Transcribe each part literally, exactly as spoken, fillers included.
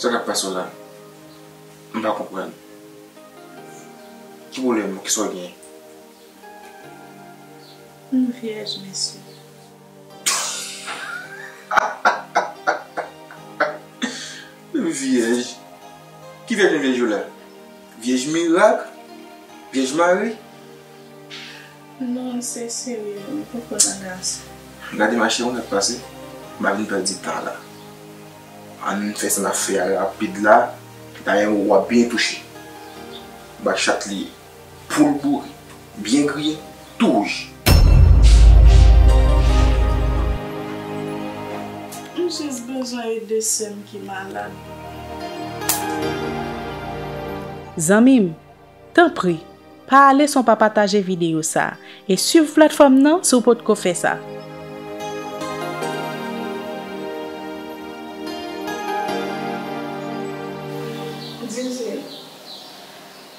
Sa k ap pase w la? M pa konprann. Ki pwoblèm ou? Kisa w gen? M vyèj, mesye. Menm vyèj. Ki vyèj ou vyèj ou la? Vyèj mirak? Vyèj mari? Non, se serye, m poko nan gason. Gade ma chérie, sa k pase? M pa vin pèdi tan la. Ann fè sa n ap fè a rapid la. Dayè w ap byen touche. Bat chat li ye. Poul boure, byen griye, tou wouj. M jis bezwen ede sè m ki malad. Zanmi m, tanpri, pa ale san w pa pataje videyo sa a e swiv platfòm nan si w potko fè sa. Dizil.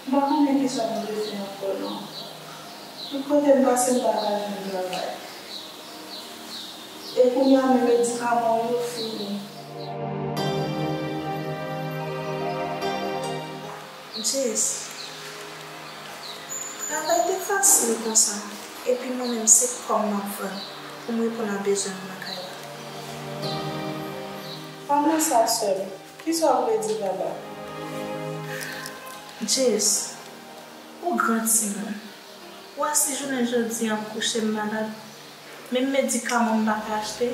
M pa konnen kisa pou m te fè ankò non. Tout kote m pase m pa ka jwenn travay. E kounye a menm medikaman yo fini. Jess, travay te fasil konsa, epi mwen menm se kò m m ap vann pou m reponn a bezwen m nan kay la. Pa nan sa sè m. Kisa w vle di pa la? Jess, ou gran timoun. Ou wè si jounen jodi a m kouche m malad, menm medikaman m pa ka achte,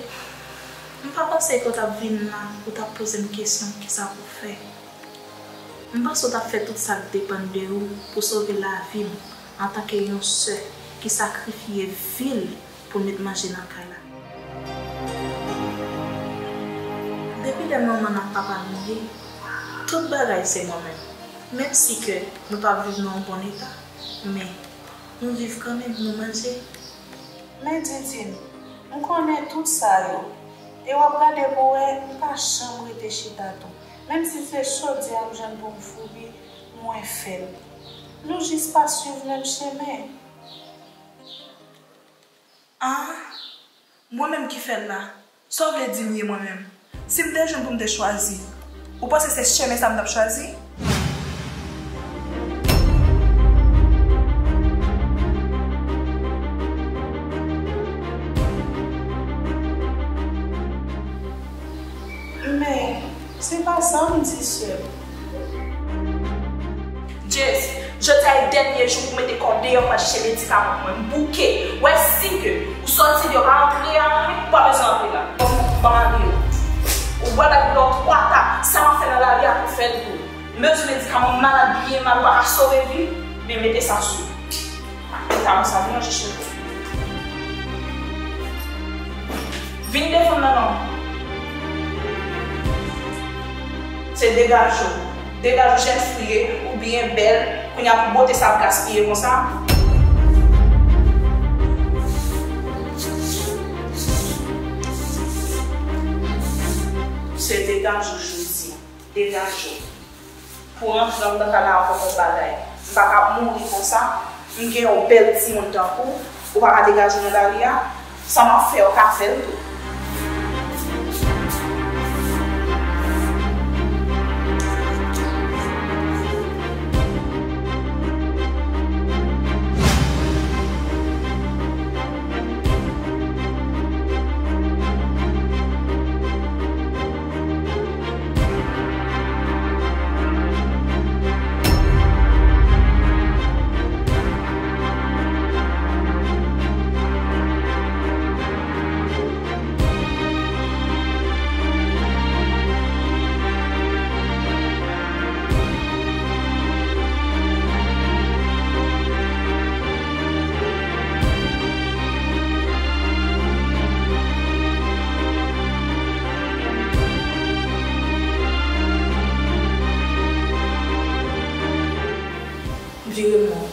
m pa panse ke w t ap vin la pou w t ap poze m kesyon kisa pou fè. M panse w t ap fè tout sa k depann de ou pou sove lavi m antanke yon sè ki sakrifye vi l pou l met manje nan kay la. Depi lè manman n ak papa n mouri, tout bagay se mwen menm. Menm si ke nou pa viv nan yon bon eta, men nou viv kanmenm, nou manje. Men Didine, m konnen tout sa yo. E w ap gade pou w wè, m pa janm rete chita tou. Menm si se chòdyè a m jwenn pou m foubi, mwen fè l. Nou jis pa swiv menm chemen. Ah, mwen menm ki fè l la. Sa w vle di m ye mwen menm? Si m te jwenn pou m te chwazi, ou panse se chemen sa m t ap chwazi? Men, se pa sa m di, sè m. Jess, jodi a e dènye jou pou mete kò w deyò pou al chèche medikaman pou mwen. M bouke. W wè si ke ou sòti deyò pa antre a mwen, ou pa bezwen antre la. Ban m, ban m ale. Ou wè gade lè w twa ta, sa m ap fè nan lari a pou fè l tou. M bezwen medikaman, m malad byen mal, ou pa ka sove vi m, men mete sa sou. Medikaman sa, vin manje cheri. Vin defann nan non. Se degaje w. Degaje w, jèn fi ye, ou byen bèl, kounye a pou bote sa ap gaspiye konsa. Se degaje w jodi a. Degaje w. Pou rantre anndan kay la ankò fè bagay. M pa ka ap mouri konsa. M gen yon bèl timoun tankou w. Ou pa ka degaje w nan lari a. Sa m ap fè, w ka fè l tou. Vire m non.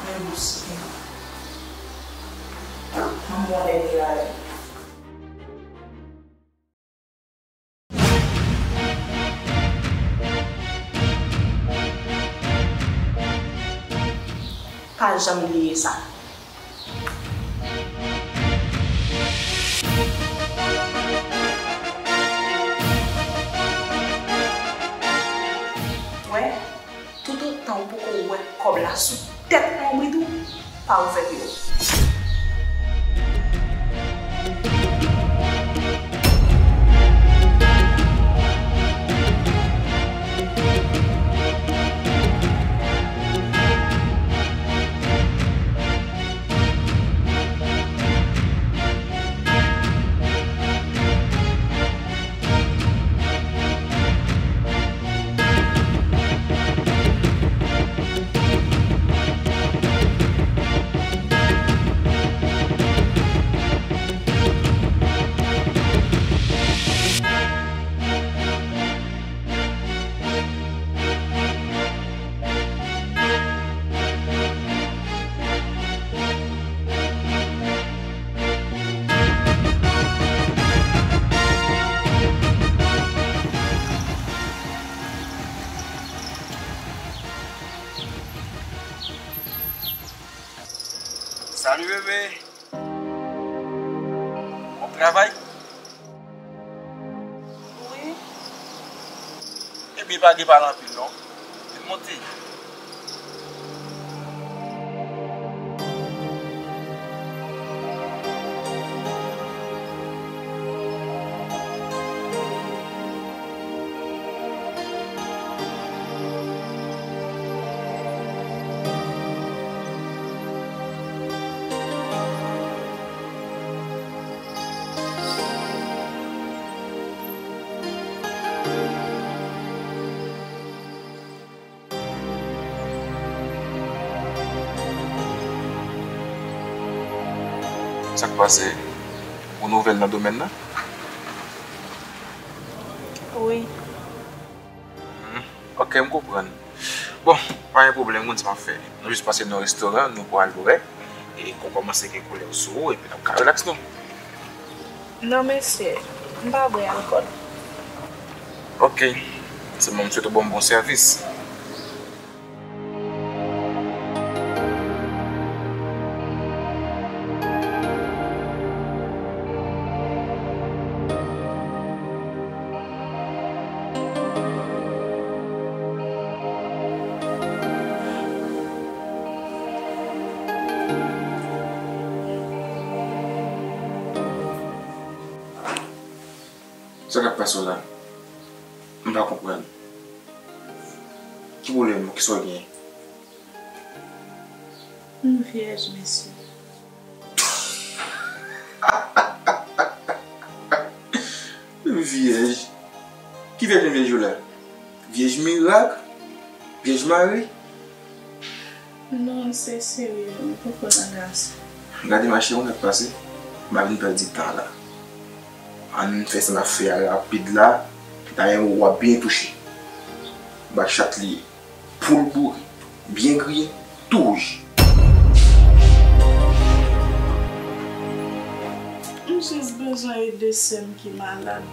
Men bous mwen. Ban m bon dènye rale. Pa janm bliye sa. sou tèt lonbrit ou, pa ouvè yo. Salut bébé. Bon travay. Wi. Ebyen pa gen pale anpil non. Vin monte. Sa k pase? Ou nouvèl nan domèn nan? Wi. Hmm, ok, m konprann. Bon, pa gen pwoblèm, m konn sa m ap fè. Nou jis pase nan restoran, nou pral bwè. E kou kòmanse gen koulè sou ou, epi n ap ka rilaks nou. Non, mèsi. M pa bwè alkòl. Ok. Sèlman m swete w ban m bon sèvis. Sa k ap pase w la? M pa konprann. Ki pwoblèm ou? Kisa w gen? M vyèj, mesye. Vyèj? Ki vyèj ou vyèj ou la? Vyèj mirak? Vyèj mari? Non, se serye, m poko nan gras. Gade machè, ou nèk pase. M pa vin pèdi tan la. Ann fè sa n ap fè a rapid la. Dayè, w ap byen touche. Ba chat li ye. Poul boure, byen griye, tou wouj. M jis bezwen ede sè m ki malad.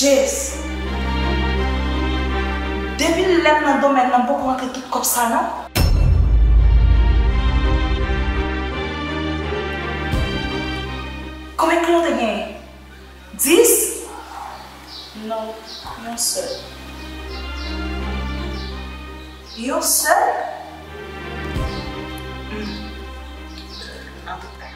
Jezi! Depi lè m nan domèn nan, m poko rantre tout kòb sa non. Konbyen kle w te genyen? Dis? Non, yon sèl. Yon sèl? Hmm. Antouka.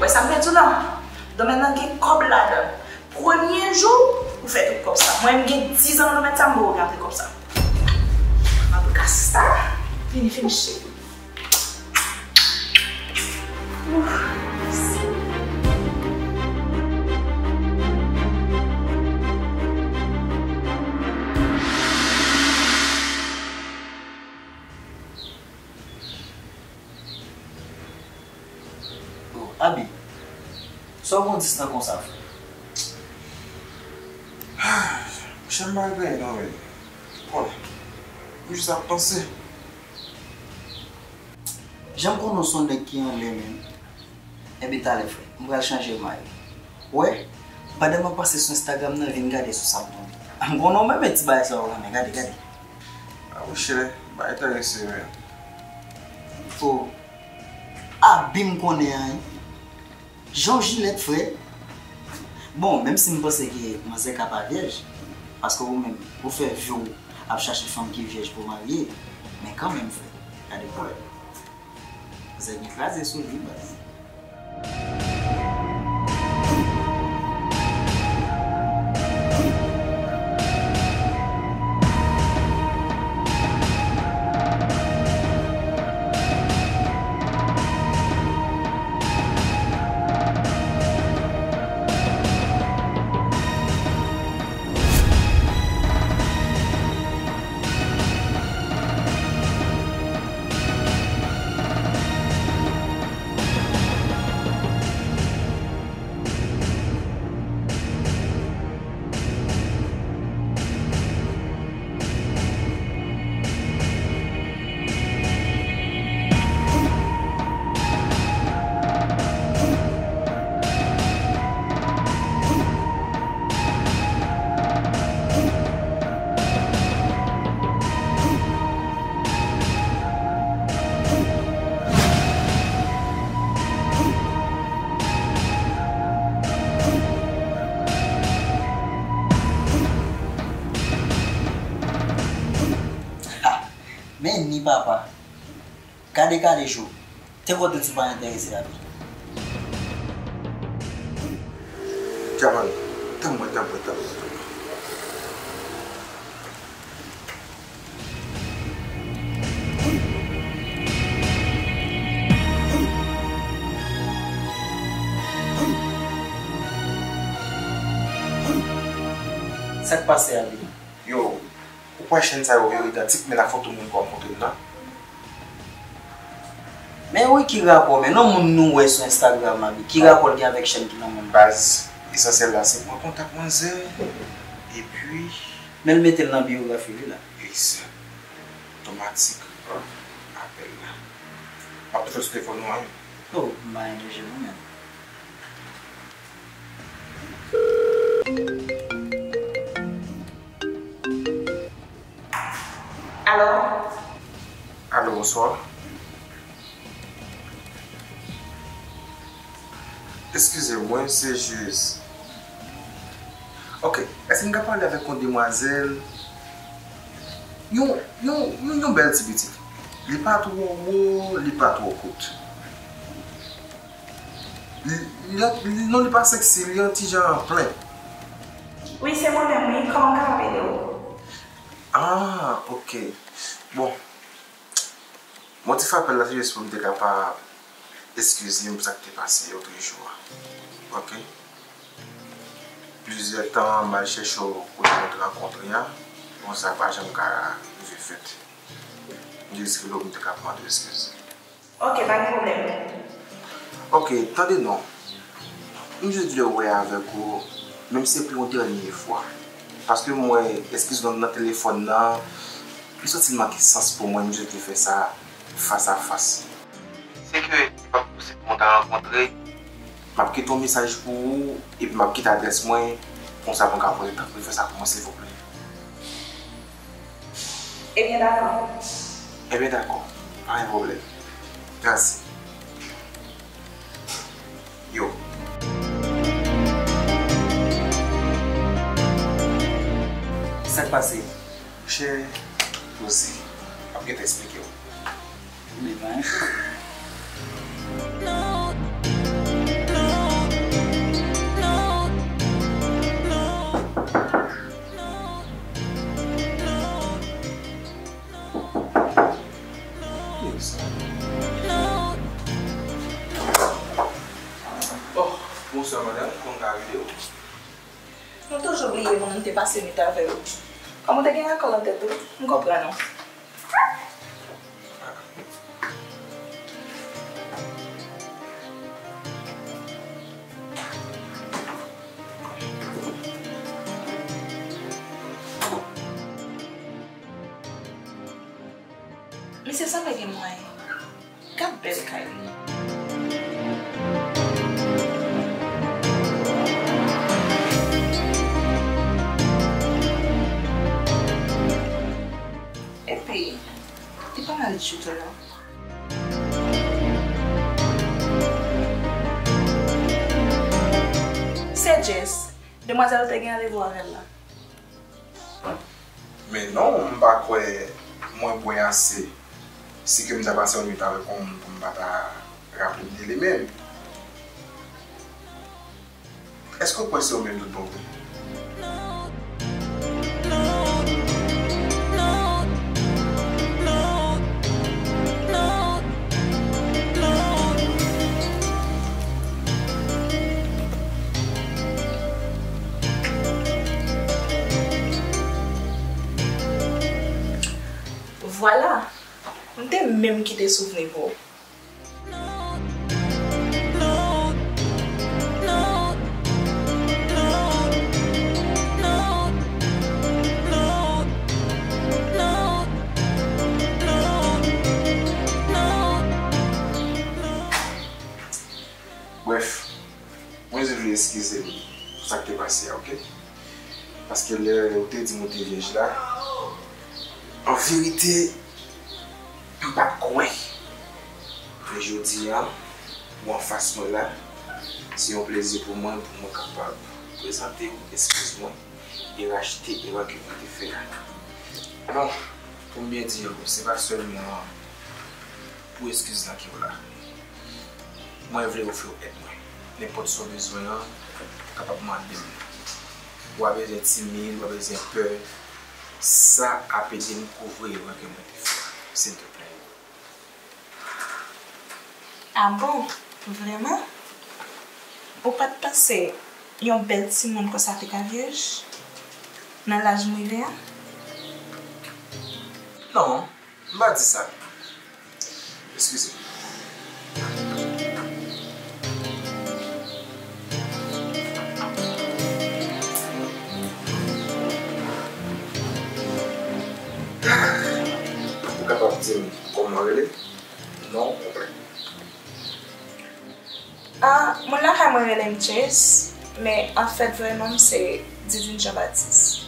Wè sa m te di w la? Domèn nan gen kòb ladan l. Premye jou, ou fè tout kòb sa. Mwen, m gen diz an nan domèn sa, m poko rantre kòb sa. Antouka, sista, vini fè m cheri. Ouf. Oh, Abi, sa w gon dis tan konsa, frè? Monchè, m pa regrèt non, men. Bon, m jis ap panse. Jan m konnen w se yon nèg ki anlè, men. Enben, talè, frè, m pral chanje may. Wè, pandan m ap pase sou Instagram nan, vin gade sou sa m tonbe. M konnen w menm, men ti bagay sa w renmen, gade, gade. A, monchè, bagay enterese, men. Oh, Abi m konnen an, wi. Jan w jilèt, frè. Bon, menm si m panse ke manzè ka pa vyèj, paske ou menm, ou fè vi w ap chache fanm ki vyèj pou w marye, men kanmenm, frè, gade pwèl. Manzè gen kraze sou li, baz. Ha! Men ni papa. Gade kale cho. Te konnen si w pa enterese avè l. Djaman, tanpri, tanpri, tanpri, tanpri. Sa k pase, Abi? Yo, ou kwè chèn sa yo vre idantik, men nan foto moun kò w montre m nan? Men wi, ki rapò, men non moun nou wè sou Instagram, Abi, ki rapò l gen avèk chèn ki nan men m? Baz, esansyèl la se pran kontak manzè, epi. Men l mete l nan biyografi li la. Egzak. Otomatik. Apèl la. M ap tou fè sou telefòn ou an wi. Oh, m pa enteje mwen menm. Alo? Alo, bonswa. Eskize mwen, se jis. Ok, èske m ka pale avèk yon demwazèl? Yon, yon, yon, yon bèl ti pitit. Li pa twò wo, li pa twò kout. Li, li, li, non, li pa seksi, li yon ti jan plen. Wi, se mwen menm, wi. Kòman m kapab ede w? Ah, ok. Bon. Motif apèl la, se jis pou m te kapab eskize m pou sa k te pase otrejou a. Ok? Plizyè tan, m al chèche w kote nou te rankontre a. Bon, sa pa janm ka rive fèt. M jis rele w pou m te ka mande w eskiz. Ok, pa gen pwoblèm. Ok, tande non. M jis vle wè avèk ou, menm si se pou yon dènye fwa. Paske m wè eskiz nou nan telefòn nan, m santi l manke sans pou mwen, m jis vle fè sa fas a fas. Se ke li p ap posib pou nou ta rankontre, m ap kite yon mesaj pou ou, epi m ap kite adrès mwen, konsa pou n ka voye tanpri fè sa pou mwen, silvouplè. Ebyen, dakò. Ebyen, dakò. Pa gen pwoblèm. Mèsi. Yo. Sa k pase? Monchè, poze. M ap gentan eksplike w. Li pran. Oh, bonswa madanm, kòman ka rele w? Nou toujou bliye moun nou te pase nwit avè yo. Kòm ou te gen alkòl nan tèt ou, m konprann ou. Mesye sa pa gen mwayen. Gad bèl kay li. Epi, li pa mal ditou non. Se Jess, demwazèl ou te gen randevou avè l la. Men non, m pa kwè mwen bwè ase. Si ke m ta pase yon nwit avèk yon moun pou m pa ta raple m de li menm. Èske w kwè se ou menm tout bon vre? Vwala, m te menm kite souvni pou ou. Brèf, mwen jis vle eskize m pou sa k te pase a, oke? Paske lè ou te di m ou te vyèj la, an verite, m pa t kwè. Men jodi a, ou anfas mwen la, se yon plezi pou mwen pou mwen kapab prezante w eskiz mwen e rachte erè ke mwen te fè a. Bon, pou m byen di w, se pa sèlman pou eskiz lan ke w la. Mwen vle ofri w èd mwen. Nenpòt sa w bezwen an, ou kapab mande m. Ou pa bezwen timid, ou pa bezwen pè. Sa ap ede m kouvri erè ke mwen te fè a, silteplè. Ah bon? Vrèman? Ou pa t panse yon bèl timoun konsa te ka vyèj? Nan laj m rive a? Non, m pa di sa. Eskize m. Ou kapab di m kòman w rele? Non konplè. Ah, moun lakay mwen rele m Jess, men anfèt vrè non m se Divine Jean Baptiste.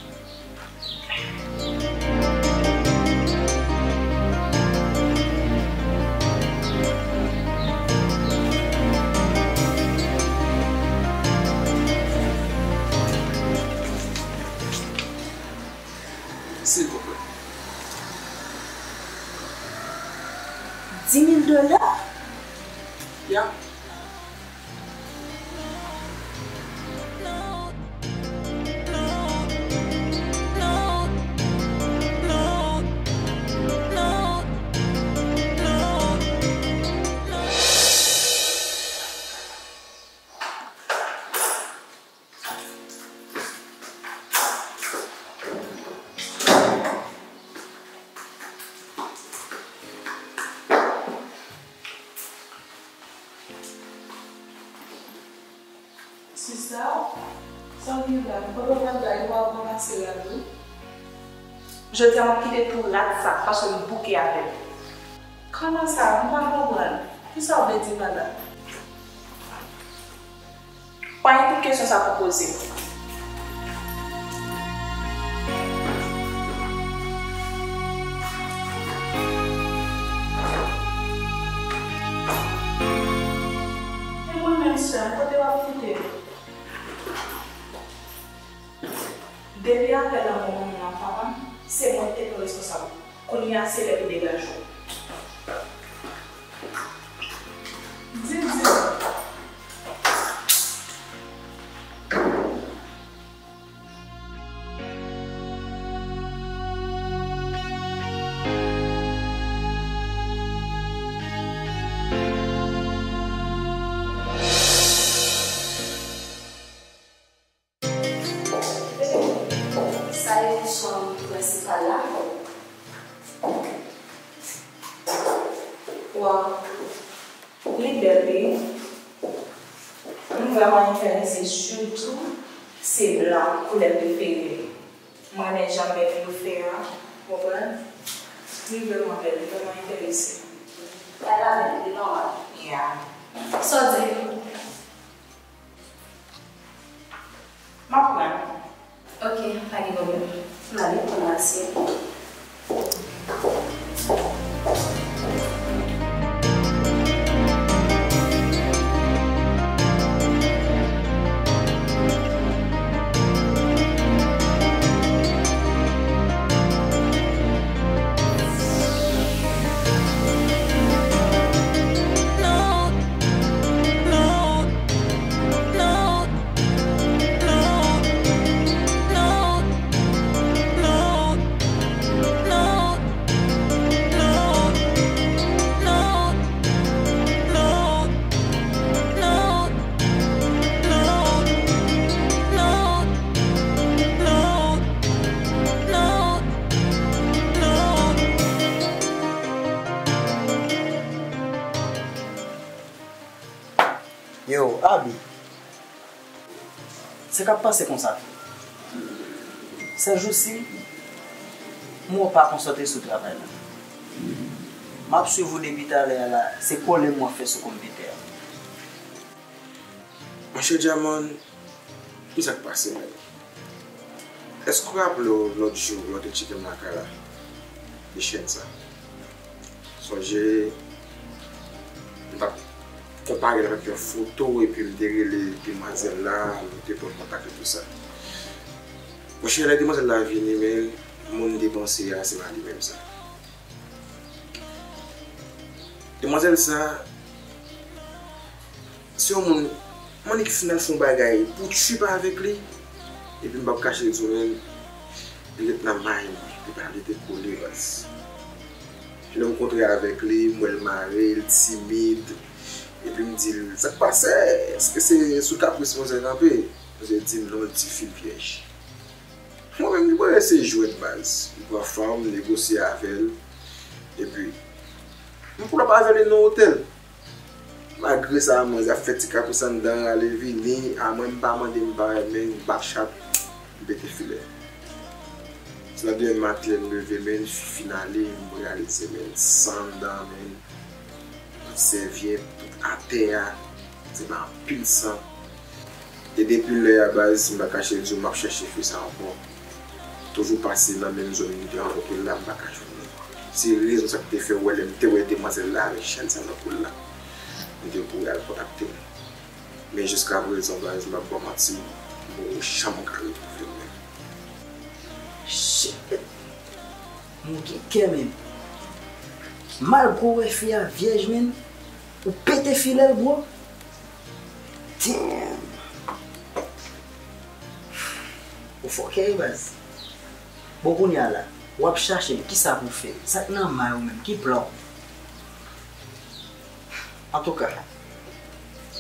Silvouplè. Dis mil dola? Ya. Sa w gen la? M konprann w ap bay ou pa ranmase rad ou. Jodi a, m ap kite tou rad sa, paske m bouke avè l. Kòman sa? M pa konprann. Kisa w vle di m la? Pa gen tout kesyon sa pou poze. E mwen menm sè m, kote w ap kite m? Depi apre lanmò manman m ak papa m, se mwen ki te pran responsab ou. Kounye a, se lè pou degaje w. Di, di. Sa e leson prensipal la. Waw, li bèl wi. M vrèman enterese, sitou se blan, koulè prefere m. Mwen renmen jan mèb yo fè a, w konprann? Li vrèman bèl, li vrèman enterese. Bagay la bèl, li nòmal. Yeah. Sa w di? M ap pran. Ok, pa gen pwoblèm. M ale pran asyèt. Yo, Abi. Sa k ap pase konsa? Sèjousi, m wè w pa konsantre sou travay la. M ap swiv ou depi talè a la, se kole m w ap fè sou konpitè a. Monchè Djaman, kisa k pase menm? Èske w raple w lòt jou lè w te tcheke m lakay la? Li chèn sa. Sonje, m t ap konpare l avèk yon foto, epi m te rele demwazèl la, m te pran kontak e tou sa. Monchè, lè demwazèl la vini, men moun m te panse a, se pa li menm sa. Demwazèl sa, se yon moun, m annik fin al fè yon bagay pou trip avèk li, epi m p ap kache di w, men, li ret nan may mwen, li pa vle dekole, baz. Lè m kontre avèk li, m wè l mare, l timid, epi m di l, sa k pase? Èske se sou kapris manzè kanpe? Manzè di m non, l di fi l vyèj. Mwen menm, li kwè se jwèt, baz. Li pran fanm, negosye avè l. Epi, m pull up avè li nan otèl. Malgre sa, manzè ap fè ti kapris anndan, ale vini. A mwen, m pa mande, m pa renmen, m bat chat, m pete filè. Se nan demen maten, lè m leve, men, fin ale, m reyalize, men, san anndan, men, tout sèvyèt, tout atè a, se pa anpil san. E depi lè a, baz, m pa kache di w, m ap chèche fi sa ankò. Toujou pase nan menm zòn m te rankontre l la, m pa ka jwenn li. Se rezon sa k te fè w wè lè m te wè demwazèl la avèk chèn sa nan kou l la, m te kouri al kontakte l. Men jiskaprezan, baz, m p ap ba w manti, m poko janm ka retwouve l menm. Shit! Mwen gen kè, menm. Malgre w wè fi a vyèj, menm, ou pete filè l, bro. Damn! Ou fòkè wi, baz. Bon, kounye a la, w ap chache l, kisa pou w fè? Sa k nan may ou menm, ki plan w? Antouka,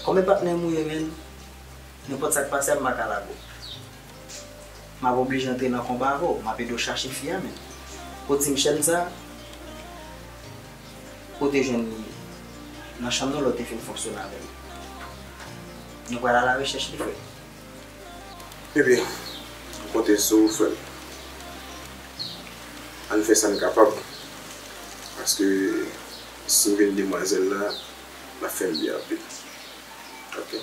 kòm e patnè m ou ye, menm, nenpòt sa k pase a, m pa ka lage w. M ap oblije antre nan konba avè w, m ap ede w chache fi a, menm. Ou di m chèn sa, ou te jwenn li nan chanm nou lè w te fin fonksyone avè l. Nou pral alarechèch li, frè. Ebyen, m konte sou ou, frè m. Ann fè sa n kapab. Paske si m vin demwazèl la, l ap fè m byen anpil. Ok?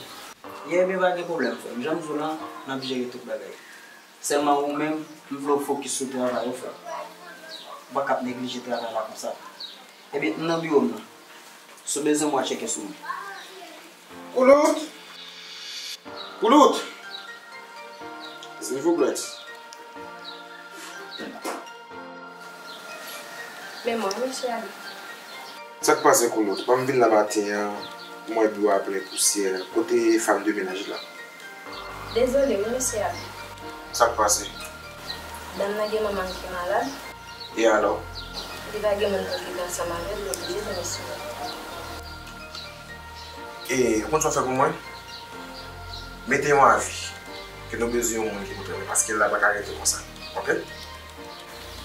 Ye, ebyen, pa gen pwoblèm, frè m. Jan m di w lan, n ap jere tout bagay. Sèlman ou menm, m vle w fokis sou travay ou, frè m. Ou pa ka ap neglije travay la konsa. Ebyen, m nan biwo m nan. Si w bezwen m, w a tcheke sou mwen. Koulout! Koulout! Silvouplè. Men mwen, mesye Alex. Sa k pase, Koulout? Ban m vin la maten an, m wè biwo a plen pousyè. Kote fanm de menaj la? Dezole wi, mesye Alex. Sa k pase? Dam nan gen manman l ki malad. E alò? Li pa gen moun pou l viv ansanm avè l, li oblije tounen sou mwen. E, ou konn sa w fè pou mwen? Mete yon avi ke nou bezwen yon moun ki pou trennen, paske la pa ka rete konsa. Ok?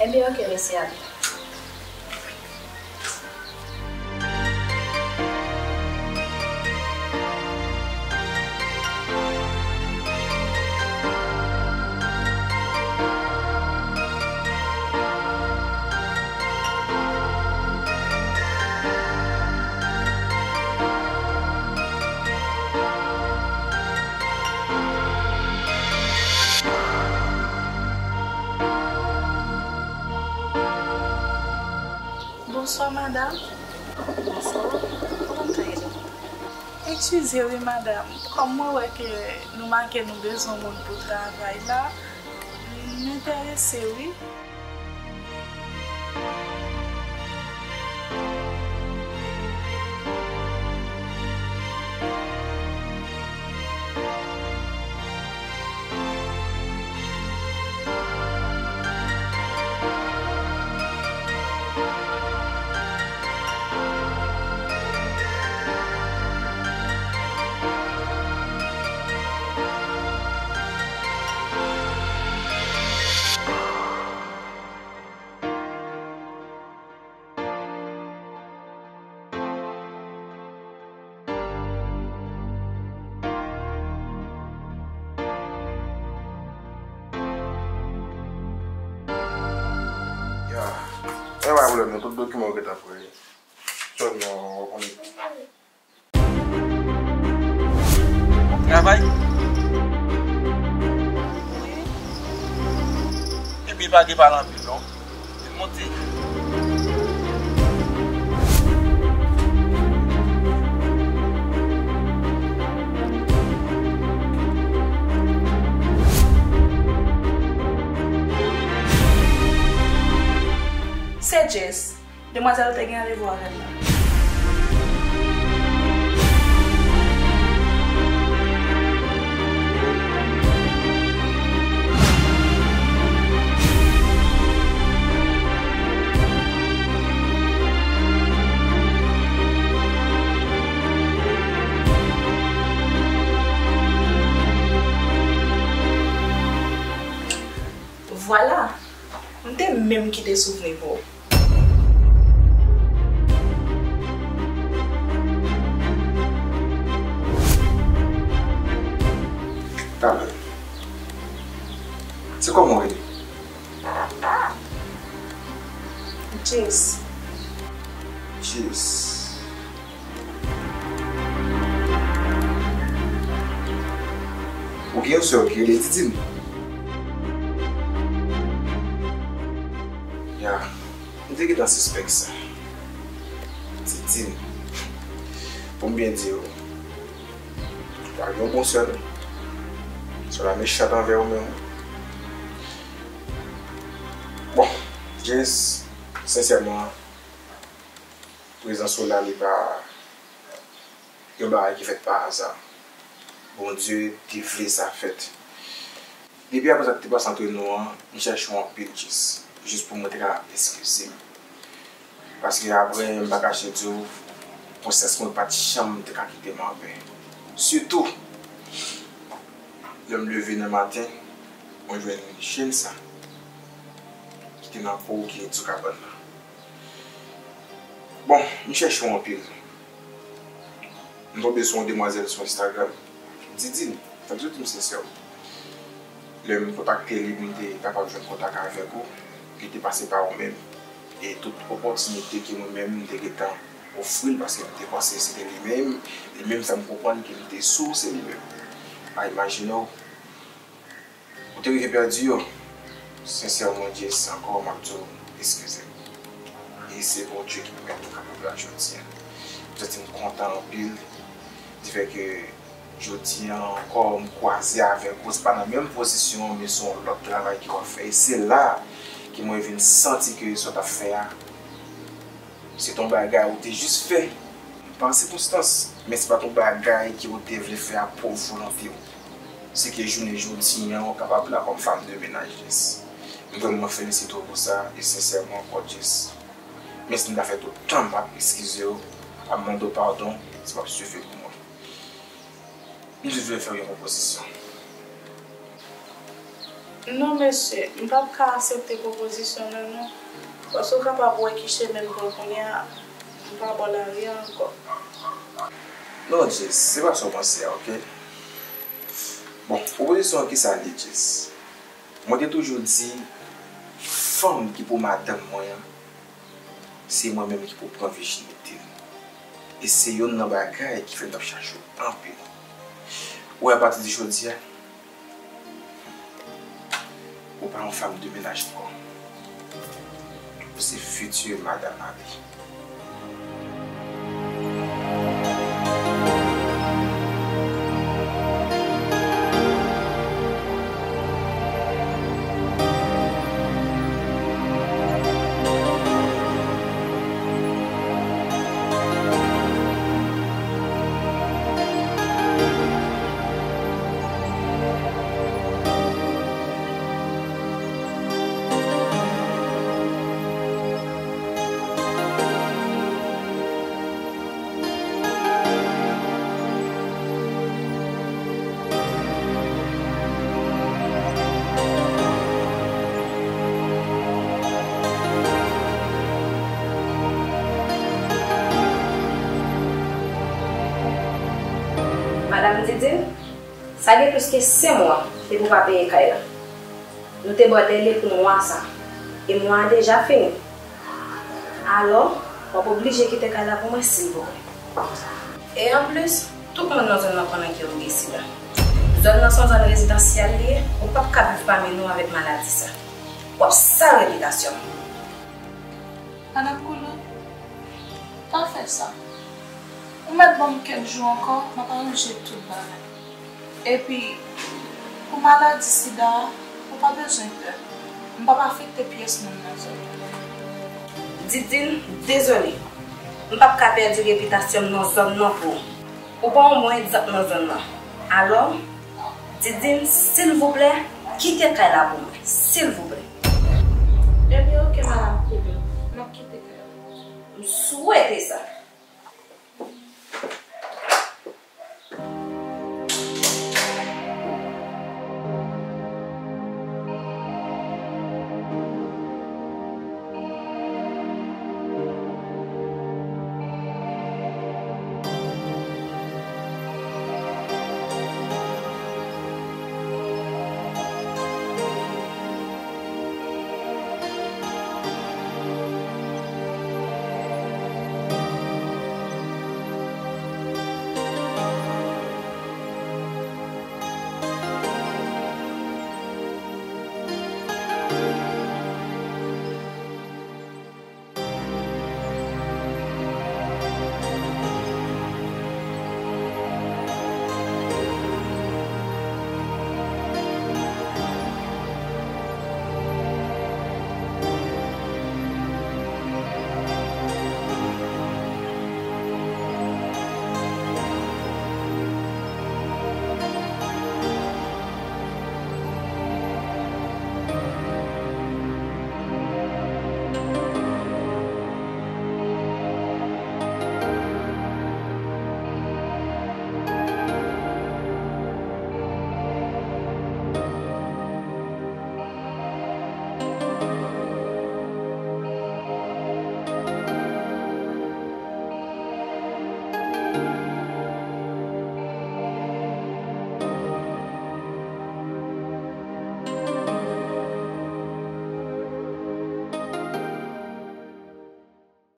Ebyen, ok, mesye Alex. Bonswa, madanm. Bonswa. Kòman m ka ede w? Eskize wi, madanm. Kòm mwen wè ke nou make nou bezwen moun pou travay la, m enterese wi. Ya. E pa pwoblèm non, tout dokiman yo gentan prè. Sèlman w konnen. Travay? Wi. Epi pa gen pale anpil non. Vin monte. Se Jess. Demwazèl te gen randevou avè m nan. Vwala! M te menm kite souvni pou ou. Talè. Se kòman w rele? Jess. Jess. Ou gen yon sè w ki rele Didine? Ya, m te gentan sispèk sa. Didine. Pou m byen di w, ou pa gen yon bon sè non. Sè w la mechan anvè ou menm. Bon, Jess, sensèman, prezans ou la, li pa yon bagay ki fèt pa aza. Bondye te vle sa fèt. Depi apre sa k te pase antre nou an, m chèche w anpil, Jess, jis pou mwen te ka eskize m. Paske apre, m pa kache di w, konsyans mwen pa t janm te ka kite m anpè. Sitou, lè m leve nan maten, mwen jwenn chenn sa ki te nan po w ki ret sou kabann nan. Bon, m chèche w anpil. M tonbe sou yon demwazèl sou Instagram. Didine, fòk di w di m sensè. Lè m kontakte li pou m te kapab jwenn kontak avèk ou, li te pase pa ou menm. E tout opòtinite ke mwen menm m te gentan ofri l, paske m te panse se te li menm, li menm fè m konprann ke m te sou se li menm. A, imajine w, ou te rive pèdi yo. Sensèman, Jess, ankò, m ap di w, eskize m. E se Bondye ki pèmèt nou kapab la jodi a. M santi m kontan anpil, di fè ke jodi a ankò, m kwaze avèk ou, se pa nan menm pozisyon, men se yon lòt travay ke w ap fè. E se la ke mwen vin santi ke sa w t ap fè a, se t on bagay ou te jis fè pa sikonstans, men se pa t on bagay ke ou te vle fè a pwòp volonte w. Se ke jounen jodi a, ou kapab la kòm fanm de menaj Jess. M vrèman felisite w pou sa, e sensèman ankò Jess. Men si m ta fè tout tan m ap eskize w, ap mande w padon, se p ap sifi pou mwen. M jis vle fè w yon pwopozisyon. Non, mesye, m p ap ka aksepte pwopozisyon lan, non. Paske w kapab wè ki chemen m pran kounye a, m pa bò lari a ankò. Non, Jess, se pa sa w panse a, oke? Bon, pwopozisyon an, kisa l ye, Jess? Mwen te toujou di, fanm ki pou madanm mwen an, se mwen menm ki pou pran vijinite l. E se youn nan bagay ki fè m t ap chache w anpil. Ou wè, apati de jodi a, ou pa yon fanm de menaj ankò. Ou se fiti madanm Marie. Madanm Didine, sa gen plis ke senk mwa depi w pa peye kay la. Nou te ba w dèle pou mwa sa, e mwa a deja fini. Alò, w ap oblije kite kay la pou mwen, silvouplè. E anplis, tout moun nan zòn nan konnen ke w gen sida. Zòn nan se yon zòn rezidansyèl li ye, ou p ap ka viv pami nou avèk maladi sa. W ap sal repitasyon m. Madanm Koulou, pa fè sa. Ou mèt ban m kèk jou ankò, m ap aranje tout bagay. Epi, pou maladi sida a, ou pa bezwen pè. M p ap afekte pyès moun nan zòn nan. Didine, dezole. M p ap ka pèdi repitasyon m nan zòn nan pou ou. Ou pa yon bon egzanp nan zòn nan. Alò, Didine, silvouplè, kite kay la pou mwen. Silvouplè. Ebyen, oke, madanm Koulou. M ap kite kay la. M swete sa.